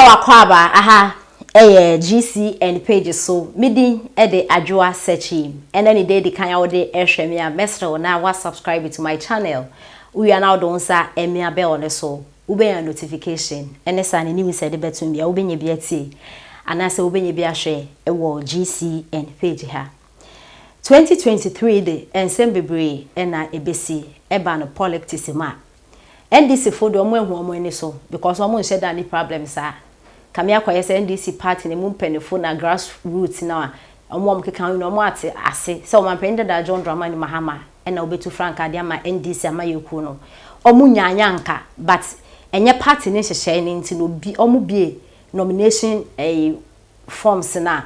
Mema w'akwaaba aha ɛyɛ GCN page so me din ɛde Adwoa Sekyim ɛnɛ ne da edi kan a wode ɛhwɛ me a mɛsrɛ wo na wa subscribe to my channel wowia na wode wo nsa ɛmia bell no so wobɛnya notification ɛne saa ne news a ɛde bɛtom bia wobɛnya bi atie anaasɛ wobɛnya bi ahwɛ ɛwɔ GCN page ha. 2023 de nsɛm bebree na ɛbɛsi ɛba no politics mu a NDC fo deɛ ɔmo ahu ɔmo ani so because ɔmo nhyɛ da ni problem saa. Kame akɔyɛ sɛ NDC party no mu mpanyinfo na grass root no a ɔmo a ɔmo keka ho nyinaa ɔmo ate ase sɛ ɔmanpanyin dada John Dramani Mahama ɛna ɔbɛtu frankaa de ama NDC amayɛkuo no. Ɔmo nyaanya anka but ɛnyɛ party no nhyehyɛe no nti no obi ɔmo bie nomination ɛyi forms no a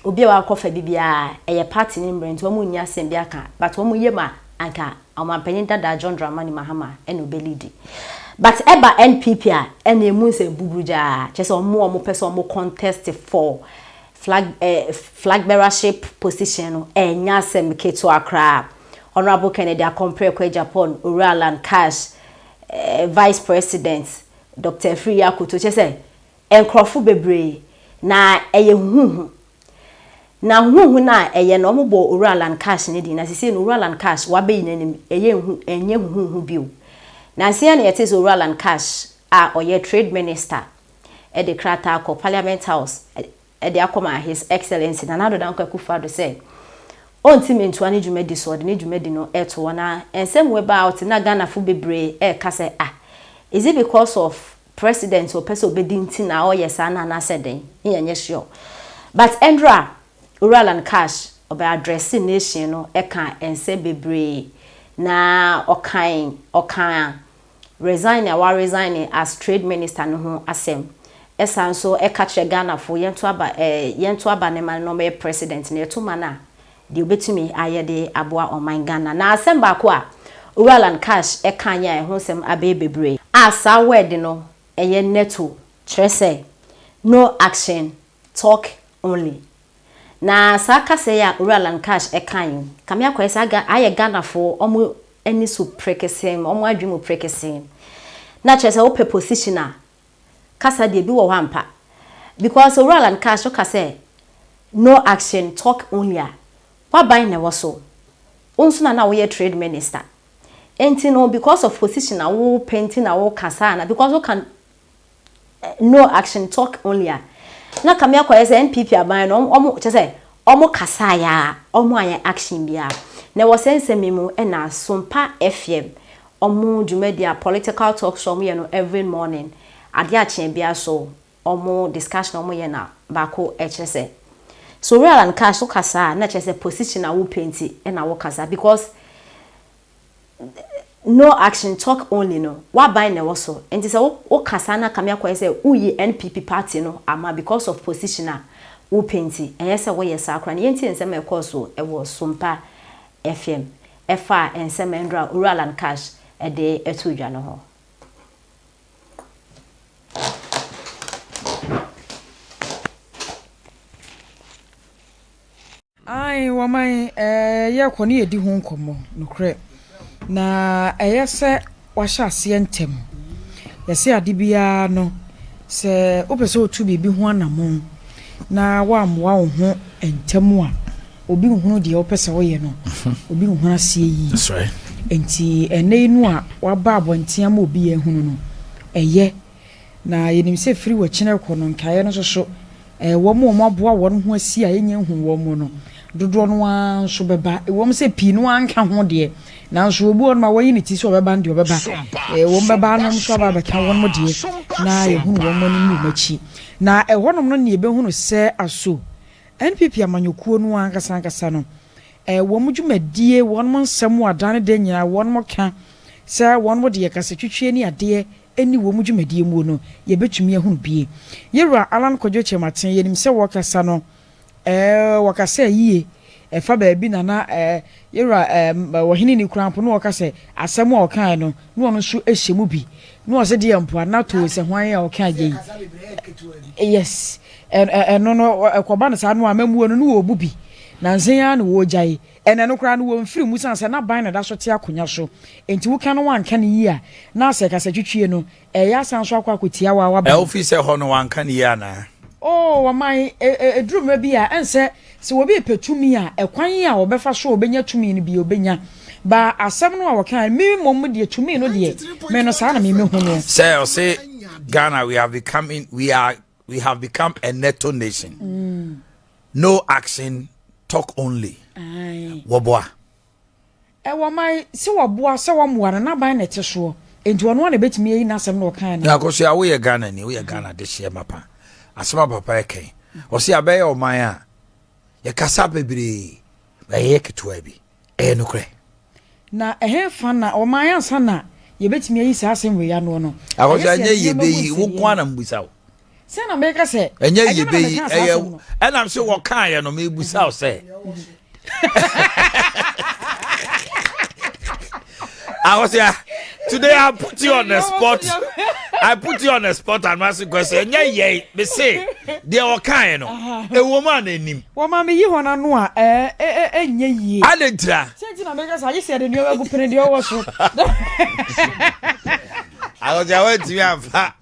obi a wakɔ fa bi biara ɛyɛ party no mbrɛ nti wɔn nni asɛm bi aka but wɔn yam a anka ɔmanpanyin dada John Dramani Mahama ɛna ɔbɛ leadi but ɛba NPP a ɛna emu nsɛm buburu gyaa kyerɛ sɛ wɔn a wɔn pɛ sɛ wɔn contest for flag eh, flag bearership position no ɛnyɛ asɛm ketewa koraa Honourable Kennedy Akompreko Agyapong Owura Alan Cash eh, Vice President Dr. Afriyie Akoto kyerɛ sɛ Nkurɔfo bebree, na ɛyɛ huhuuhu. Na huhuuhu no a ɛyɛ no, wɔbɔɔ Owura Alan Cash ne din, na seesei no Owura Alan Cash wɔabɛyi n'anim, ɛyɛ nhu, ɛnyɛ huhuuhu bio. Nansa yi ara na yɛtee sɛ Owura Alan Cash a ɔyɛ Trade Minister de krataa akɔ Parliament House de akɔma His Excellency Nana Addo Dankwa Akufo-Addo sɛ ɔntumi ntoa ne dwumadi so, ɔde ne dwumadi no reto hɔ. Na nsɛm wei baa out na Ghanafo bebree reka sɛ ah, is it because of President ɔpɛ sɛ ɔbɛdi nti na ɔyɛ saa no anaasɛ dɛn? Ne yɛnyɛ sure. But ɛndra Owura Alan Cash ɔbɛ address nation no ɛka nsɛm bebree na ɔkan ɔkaa resign a wa resign as trade minister no ho asɛm ɛsan nso ɛka kyerɛ Ghanafoɔ yɛnto aba ɛɛ yɛnto aba no ma no na ɔmmɛyɛ president na yɛto ma no a deɛ ɔbɛtumi ayɛ de aboa ɔman Ghana. Na asɛm baako a Owura Alan Cash kaeɛ a ɛho nsɛm abɛyɛ bebree, A saa word no ɛyɛ NATO, kyerɛ sɛ no action, talk only. Na saa kasa yi a Owura Alan Cash kaeɛ yi, kame akɔyɛ sɛ aga ayɛ Ghanafoɔ wɔn ani so prekeseem, wɔn adwene mu prekeseem. Na kyerɛ sɛ wopɛ position a, kasa deɛ bi wɔ hɔ ampa. Because Owura Alan Cash woka sɛ No action, talk only a, w'aban na ɛwɔ so. Wo nso na na woyɛ trade minister. Enti no because of position a wopɛ nti na woka saa ana? Because woka no action, talk only a, na kame akɔyɛ sɛ NPP aban no wɔn kyerɛ sɛ wɔn kasaeɛ a wɔn anyɛ action biara. Na ɛwɔ saa nsɛm yi mu na Sompa FM wɔn dwumadi a political talk show a wɔyɛ no every morning adeɛ akyeɛ biara so Ɔmo discussion a ɔmo yɛ na baako ɛkyerɛ sɛ so real and cash wo kasa a na kyerɛ sɛ position a wo pɛ nti na wo kasa because no action talk only no w'aban na ɛwɔ so nti sɛ wo kasa na kame akɔyɛ sɛ wo yi NPP party no ama because of position a wo pɛ nti ɛnyɛ sɛ wo yɛ saa koraa no yɛntie nsɛm a ɛkɔɔ so ɛwɔ Sompa FM ɛfa nsɛm a ɛndra Owura Alan Cash ɛde ɛtoo dwa no ho. Aane, wɔma yɛkɔ ne yɛdi ho nkɔmmɔ, nokorɛ, na ɛyɛ sɛ wahyɛ aseɛ ntɛm. Yɛse ade biara no, sɛ wopɛ sɛ wotu biribi ho anamɔn na woammoa wo ho ntɛm a, Obi nhunu deɛ wopɛ sɛ woyɛ no, obi nhunu aseɛ yie. Nti ɛnnɛ yi no a waba abɔnten ama obi ahunu no, ɛyɛ. Na yɛnim sɛ firi wakyini rekɔ no, nkaeɛ no nso so, wɔn a wɔaboa wɔn ho asi a yɛnnya nhuu wɔn no, dodoɔ no ara nso bɛba. Ɛwom sɛ pii no ara nka ho deɛ, nanso obi wɔ hɔnom a wayi ne ti sɛ ɔbɛba no deɛ ɔbɛba. Wɔn bɛba no nso aba abɛka wɔn deɛ, na yɛhunu wɔn anim ne wɔn akyi. Na ɛhɔnom no na yɛbɛhunu sɛ aso NPP amanyɔkuo no ankasa ankasa no, wɔn dwumadie, wɔn nsɛm a da ne da nyinaa wɔn ka sɛ wɔn deɛ kasatwitwie ne adeɛ nni wɔn dwumadie muo no, yɛbɛtumi ahunu bie. Yɛwura Allan Kwadwo Kyerematen, yɛnim sɛ wɔkasa no, wɔkasaa yie, ɛfa baabi na na yɛwura ɔhene ni koraa mpo na ɔka sɛ asɛm a ɔkaeɛ no, na ɔno nso hyɛ mu bi. Na ɔse deɛ mpo a na too sɛ hwan a ɔka yei. Yes. Ɛno no, ɛkɔba no saa no a, amammuo no, na wɔbu bi. Nansa yi ara na wɔregyae. Ɛnɛ no koraa no wɔmfiri mu sane sɛ n'aban na ɛda so te akonya so. Enti woka no woanka no yie a, na asɛ kasatwitwie no ɛyɛ asan so akɔ akɔtia wo ara w'aban. Wofi sɛ hɔ no wanka no yie anaa? Oh ɔman, ɛduru mmerɛ bi a, ɛnsɛ sɛ obi repɛ tumi a, ɛkwan a ɔbɛfa so a ɔbɛnya tumi no bi ɔbɛnya. Ba asɛm no a wɔkaeɛ no, me mmom deɛ tumi no deɛ, me no saa na me mehu no. Sɛ ɔse Ghana we have becoming we are we have become a netto nation. Mm. No action, talk only. Wɔboa. Ɛwɔ man sɛ wɔboa sɛ wɔmmoa no n'aban na ɛte soɔ nti ɔno ara na ɛbɛtumi ayi n'asɛm na ɔkae no. Akosua woyɛ Ghana ni woyɛ Ghana dehyeɛ mapa asɛm a papa ɛkɛn ɔse abɛyɛ ɔman a yɛkasa bebree na yɛyɛ ketewa bi ɛyɛ nokorɛ. Na ɛhefa na ɔman ansa na yɛbɛtumi ayi saa asɛm wei anoɔ no. Akosua ɛnyɛ yɛbɛyi wo nko ara na mbusa wo. Sɛ na meka sɛ. Ɛnyɛ yɛbɛyi ɛyɛ ɛnam sɛ wɔkaeɛ no mebusa wo sɛ. Akosua today I put you on the spot. I put you on the spot and ask you question. Ɛnyɛ yɛn me se deɛ ɔkaeɛ no ɛwɔ mu a na anim. Wɔma me yi wɔn ano a ɛɛ ɛnyɛ yie. Adɛn ntira? Sɛ nti na meka sɛ agye sɛ yɛde nneɛma gu pene deɛ ɔwɔ so. Akosua wantumi amfa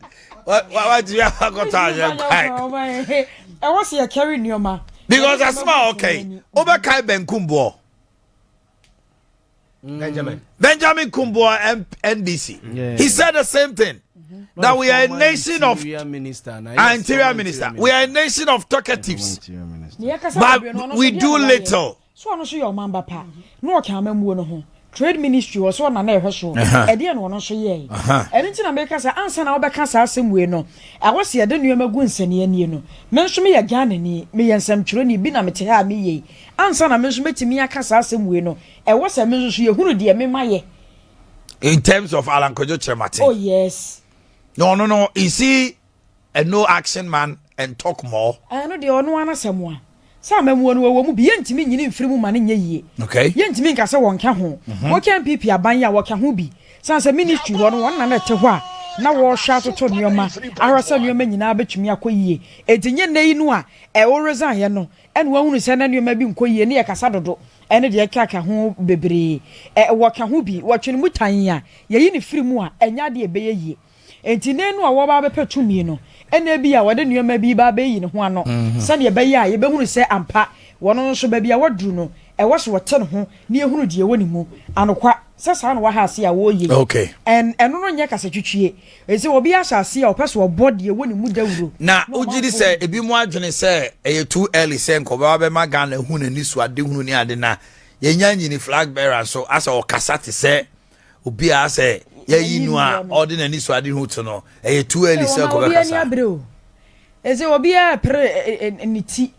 watumi akɔtɔ anyɛ nkwan. Ɛwɔ sɛ yɛkari nneɛma. Because asɛm a ɔka yi, wobɛkae benkum boɔ. Benjamin. Benjamin Kumbuo NDC. Yeah. He said the same thing. Mm-hmm. That we are a nation of interior minister. Interior minister. We are a nation of talkatives. But we do little. So ɔno nso yɛ ɔman ba pa na ɔka amammuo no ho. Trade ministry wɔ so ɔna na ɛhwɛ soɔ. Ɛdeɛn na ɔno nso yɛɛe? Ɛno nti na meka sɛ ansa na wobɛka saa asɛm wei no, ɛwɔ sɛ yɛde nnoɔma gu nsɛnniiɛ nie no. Me nso meyɛ Ghanani, meyɛ nsɛmtwerɛni bi na mete ha a meyɛ yi. Ansa na me nso mɛtumi aka saa asɛm wei no, ɛwɔ sɛ me nso so yɛhunu deɛ me mayɛ. In terms of Alan Kwadwo Kyerematen. Oh yes. No, no, no. Is he a no action man and talk more. Ɛno deɛ ɔno ara n'asɛm a. Sɛ amammuo no wɔwɔ mu bi, yɛntumi nyini mfiri mu ma no nyɛ yie. Okay. Yɛntumi nka sɛ wɔnka ho. Wɔka NPP aban yi a, wɔka ho bi. Sane sɛ ministry hɔ no, wɔn na na ɛte hɔ a na wɔrehwɛ atoto nneɛma, ahwɛ sɛ nneɛma nyinaa bɛtumi akɔ yie. Enti nyɛ nnɛ yi no a ɛwo resign yɛ no ɛna wɔahunu sɛ na nneɛma bi nkɔ yie ne yɛkasa dodo ɛne deɛ ɛkeka ho bebree. Ɛ, wɔka ho bi. Wɔtwe no mu tann a, yɛyi no firi mu a, ɛnyɛ adeɛ a ɛbɛyɛ yie. Enti nnɛ no a wɔreba abɛpɛ tumi no, ɛna ebia wɔde nneɛma bi reba abɛyi ne ho ano sɛdeɛ ɛbɛyɛ a yɛbɛhunu sɛ ampa wɔn nso baabi a wɔaduru no, ɛwɔ sɛ wɔte ne ho na yɛhunu deɛ ɛwɔ ne mu. Anokwa, sɛ saa na wɔaha ase a wɔreyɛ yi, Okay. ɛn, ɛno no nyɛ kasatwitwie. Ɛsɛ sɛ obi ahyɛ aseɛ a ɔpɛ sɛ ɔbɔ deɛ ɛwɔ ne mu dawuro Na na wogye di ɔmanfoɔ sɛ hu. ebinom adwene sɛ ɛyɛ too early sɛ nka ɔbɛba bɛma Ghana ahu n'anisoadehunu ne ade na yɛnya nyini flag bearer nso asɛ ɔkasa te sɛ Obi a sɛ yɛyi no a ɔde n'ani so ade ho to no, ɛyɛ too early sɛ ɔkɔbɛkasa. Obi ani abere o. Ɛsɛ obiara pere ne ti.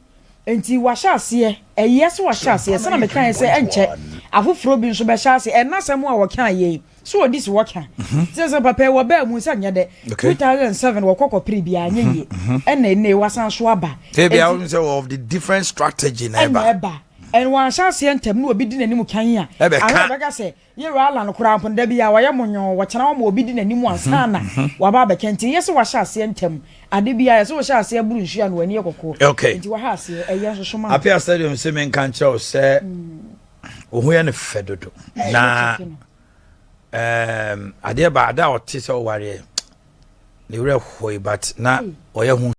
Nti wahyɛ aseɛ. Ɛyɛ sɛ wahyɛ aseɛ. Sɛna mekaeɛ sɛ ɛnkyɛ afoforɔ bi nso bɛhyɛ aseɛ. Ɛna asɛm a wɔkaa yei sɛ ɔdi so wɔka. Sɛ sɛ papa yi wɔbaa mu sɛ nyɛ dɛ. 2007 wɔkɔ kɔpere biara nyɛ yie. Ɛna ɛnɛ wasan so aba. Ebi a wɔn sɛ of the different strategy na ɛba. Ɛna ɛba. Ɛna wɔanhyɛ aseɛ ntɛm na obi di n'anim kan a. Ɛbɛka. Ɛbɛka sɛ Yɛwura Allan koraa mpo no, da biara ɔyɛ monyoo, wɔkyena wɔma obi di n'anim ansa na waba abɛka. Nti ɛyɛ sɛ wahyɛ aseɛ ntɛm. Ade biara, ɛyɛ sɛ wohyɛ aseɛ boro nsuo a na w'ani yɛ kɔkɔɔ. Okay. Nti waha aseɛ, ɛyɛ nso so ma no. Apia Stadium se menka nkyerɛ wo sɛ wo ho yɛ no fɛ dodo. Na um, adeɛ ba ada a ɔte sɛ wowareɛ ne werɛ hoe but na ɔyɛ ho.